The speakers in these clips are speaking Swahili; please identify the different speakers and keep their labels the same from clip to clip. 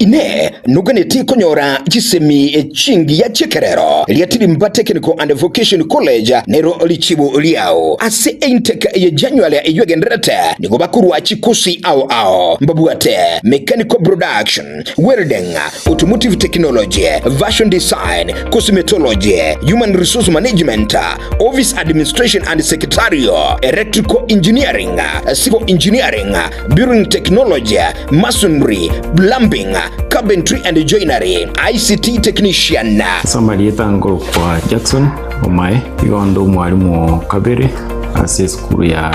Speaker 1: Ine nuganeti konyora chisemi chingi ya chekerero Ryatirimba Technical and Vocation College nero lichibu liao ase intake ya January eyogenderete nigo bakurwa chikusi ao ao mbabwate mechanical production, welding, automotive technology, fashion design, cosmetology, human resource management, office administration and secretarial, electrical engineering, civil engineering, building technology, masonry, plumbing, carpentry and joinery, ICT technician.
Speaker 2: Samarieta ngorokwa Jackson Omae igondo mwalimu kabere ase school ya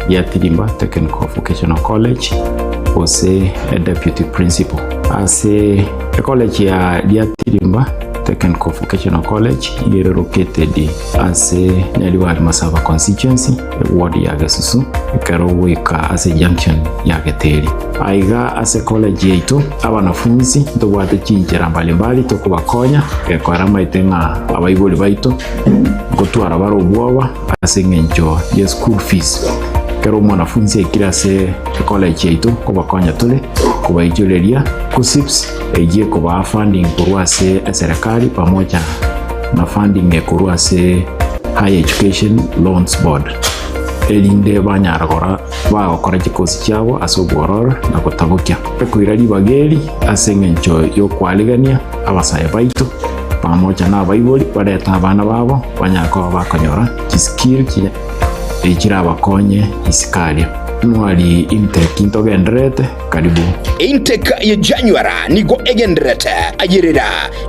Speaker 2: Ryatirimba Technical Vocational College ose deputy principal ase college ya Ryatirimba Technical Vocational College iri located ase Nyaribari Masaba constituency ward ya Gesusu ikaroweka ase junction ya Geteri aiga ase college yaitu abanafunzi tobwate chinchera mbalimbali tokubakonya gekora maite ng'a abaibori baito gotwara barobwoba ase ng'encho ya school fees kero mwanafunzi ekire ase college yaitu kobakonya tore kubaichoreria KUCCPS ejie kuba funding korwa ase serikali pamoja na funding ekorwa ase Higher Education Loans Board erinde banyaragora bagokora chikosi chiabo ase obwororo na gotabokia ekoira ribageri ase eng'encho yokwarigania abasae baito pamoja na abaibori bareta abana babo banyakoba bakonyora chiskill chirabakonye isikaria nwari intake ntogenderete karibu
Speaker 1: Intake ya January nigo egenderete ayerera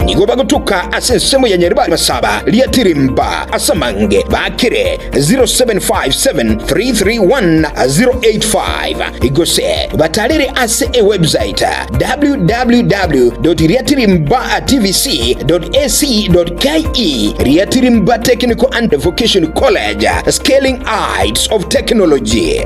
Speaker 1: nigo bagotuka ase ensemo ya Nyaribari Masaba Ryatirimba asamange bakire 0757331085 igose batarire ase e website www.ryatimbatvc.ac.ke. Ryatirimba Technical and Vocation College, scaling heights of technology.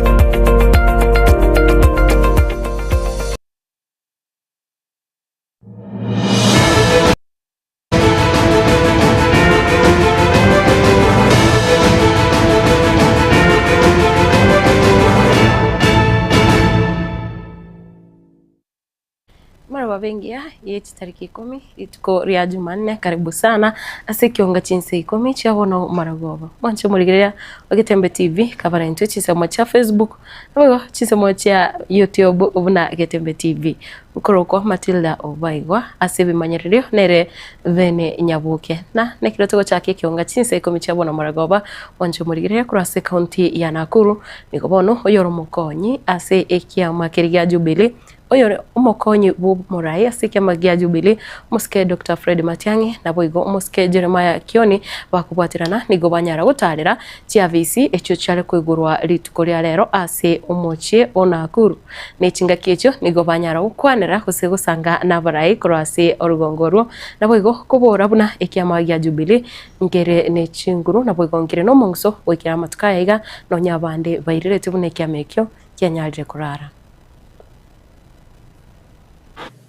Speaker 3: Maraba bengia ye tariki 10 rituko ria Jumanne, karibu sana ase kionga chinse 10 chiabono maragoba mwancho murigereria Getembe TV kabara intwe chisemo cha Facebook nabogo chisemo cha YouTube obuna Getembe TV nkorokwa Matilda Obaigwa ase bimanyererio nere vene nyabuke na nekiro chake kionga chinse 10 chiabono maragoba mwancho murigereria kurase county ya Nakuru niko bono oyoro mukonyi ase ekiama kirigia Jubilee oyo omokonyi bw'omorai ase ekiama gia Jubilee omosike Dr. Fred Matiang'i naboigo omosike Jeremiah Kioni bakobwaterana nigo banyara gotarera chiavisi echio chiare koigorwa rituko ria rero ase omochie o Nakuru nechingaki echio nigo banyara gokwanera gose gosanga nabarai korwa ase orugongo orwo naboigo kobora buna ekiama gia Jubilee nkere nechinguru naboigo nkere nomong'uso goikera amatuko aya iga nonya abande bairerete buna ekiama ekio kianyarire korara.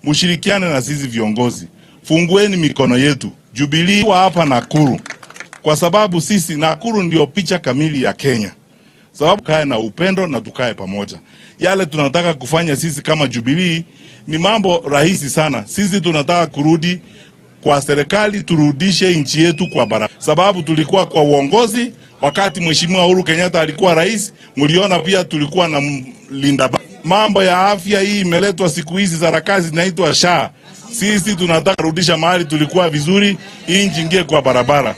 Speaker 4: Mushirikiane na sisi viongozi, fungueni mikono yetu. Jubilee wa hapa Nakuru, kwa sababu sisi Nakuru ndio picha kamili ya Kenya. Sababu kae na upendo na tukae pamoja. Yale tunataka kufanya sisi kama Jubilee ni mambo rahisi sana. Sisi tunataka kurudi kwa serikali, turudishe nchi yetu kwa barabara, sababu tulikuwa kwa uongozi wakati Mheshimiwa Uhuru Kenyatta alikuwa rais. Mliona pia tulikuwa na linda mambo ya afya hii imeletwa siku hizi sarakasi zinaitwa SHA. Sisi tunataka rudisha mahali tulikuwa vizuri, hii nchi ingie kwa barabara.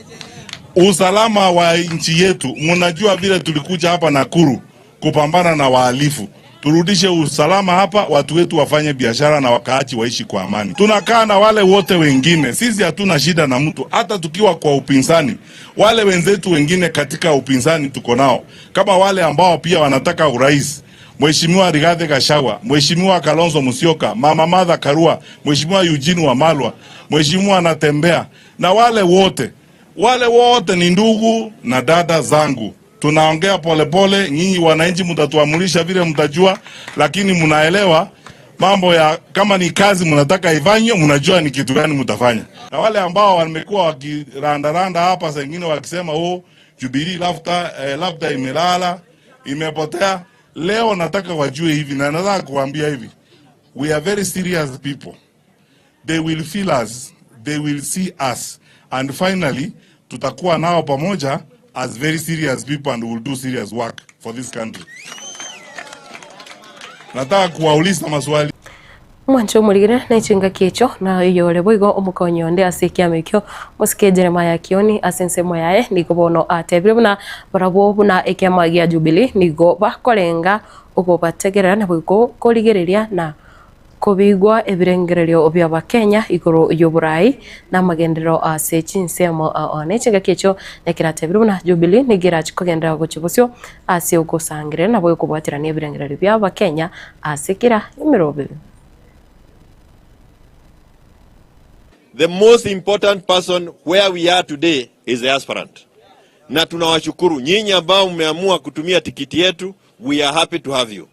Speaker 4: Usalama wa nchi yetu, mnajua vile tulikuja hapa Nakuru kupambana na wahalifu. Turudishe usalama hapa, watu wetu wafanye biashara na wakaaji waishi kwa amani. Tunakaa na wale wote wengine, sisi hatuna shida na mtu, hata tukiwa kwa upinzani. Wale wenzetu wengine katika upinzani tuko nao, kama wale ambao pia wanataka urais, Mheshimiwa Rigathi Gachagua, Mheshimiwa Kalonzo Musyoka, Mama Martha Karua, Mheshimiwa Eugene Wamalwa, Mheshimiwa Anatembea na wale wote. Wale wote ni ndugu na dada zangu. Tunaongea polepole, nyinyi wananchi mtatuamulisha vile mtajua, lakini mnaelewa mambo ya kama ni kazi mnataka ifanywe, mnajua ni kitu gani mtafanya. Na wale ambao wamekuwa wakirandaranda hapa saa nyingine wakisema oh, Jubilee labda imelala, imepotea. Leo nataka wajue hivi na nataka kuambia hivi. We are very serious people. They will feel us, they will see us, and finally tutakuwa nao pamoja as very serious people and will do serious work for this country. Nataka kuwauliza maswali.
Speaker 3: Mwancho muligire na ichinga kiecho na yore boigo omukonyo onde ase ekiama ekio mosike Jeremiah Kioni ase ensemo yaye nigo bono atebire buna barabwo buna ekiama gia Jubilee nigo bakorenga ogobategerera na boigo korigereria na kobigwa ebirengererio bya Bakenya igoro y'oburai na magenderero ase chinsemo one echinga kiecho nekiratebire buna Jubilee nigerachi kogendera gochibosio ase ogosangere na boigo kobwaterania ebirengererio bya Bakenya ase kira emirobe.
Speaker 5: The most important person where we are today is the aspirant. Na tunawashukuru nyinyi ambao mmeamua kutumia tikiti yetu, we are happy to have you.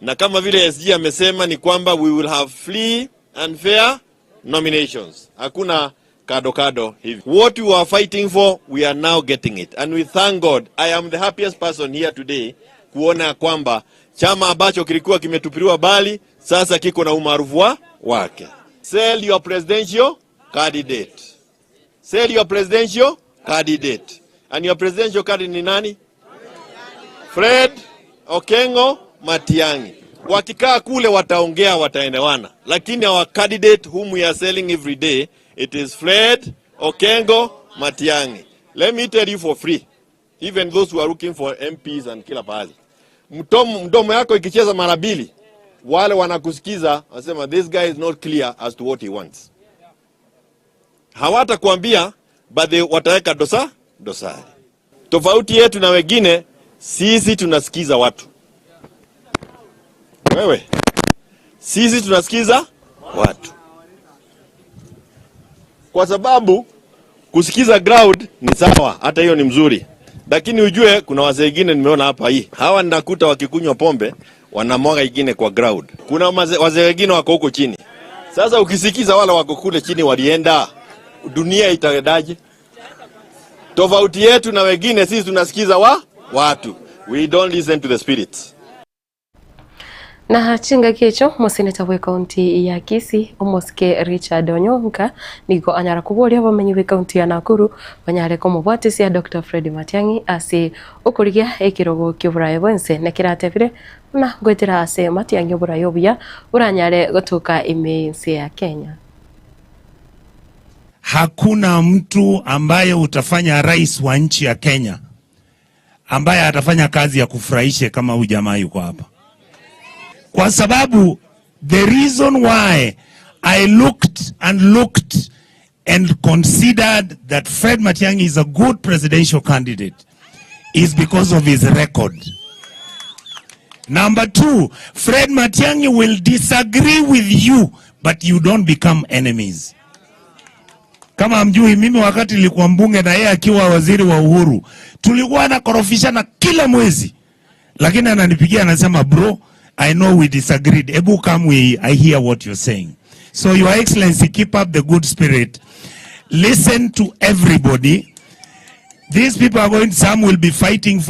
Speaker 5: Na kama vile SG amesema ni kwamba we will have free and fair nominations. Hakuna kado kado hivi. What we are fighting for, we are now getting it. And we thank God. I am the happiest person here today kuona kwamba chama ambacho kilikuwa kimetupiliwa bali sasa kiko na umaarufu wake. Sell your presidential candidate. Sell your presidential candidate. And your presidential candidate ni nani? Fred Okengo Matiang'i. Wakikaa kule wataongea, wataelewana. Lakini our candidate whom we are selling every day, it is Fred Okengo Matiang'i. Let me tell you for free, even those who are looking for MPs and kila pahali, mdomo yako ikicheza mara mbili, wale wanakusikiza wanasema this guy is not clear as to what he wants. Hawatakuambia, but they wataweka dosari. Tofauti yetu na wengine, sisi tunasikiza watu. Wewe, sisi tunasikiza watu. Kwa sababu kusikiza ground ni sawa, hata hiyo ni mzuri. Lakini ujue kuna wazee wengine nimeona hapa hii. Hawa ninakuta wakikunywa pombe wanamwaga ingine kwa ground. Kuna wazee wengine wako huko chini. Sasa ukisikiza wale wako kule chini walienda, dunia itaendaje? Tofauti yetu na wengine, sisi tunasikiza watu. We don't listen to the spirits.
Speaker 3: Na chinga kiecho moseneta we kaunti ya Kisii omosike Richard Onyonka nigo anyara kuboria bamenyi be kaunti ya Nakuru banyare komobwatisia Dr. Fred Matiang'i ase okorigia ekirogo kioburayi bwense nekiratebire na gwetera ase Matiang'i oburayi obuya buranyare gotoka ime ya Kenya.
Speaker 6: Hakuna mtu ambaye utafanya rais wa nchi ya Kenya ambaye atafanya kazi ya kufurahisha kama huyu jamaa yuko hapa. Kwa sababu the reason why I looked and looked and considered that Fred Matiang'i is a good presidential candidate is because of his record. Number two, Fred Matiang'i will disagree with you, but you don't become enemies. Kama hamjui, mimi wakati nilikuwa mbunge na yeye akiwa waziri wa Uhuru, tulikuwa nakorofishana kila mwezi. Lakini ananipigia anasema, bro, I know we disagreed. Ebu come I hear what you're saying. So Your Excellency, keep up the good spirit. Listen to everybody. These people are going, some will be fighting for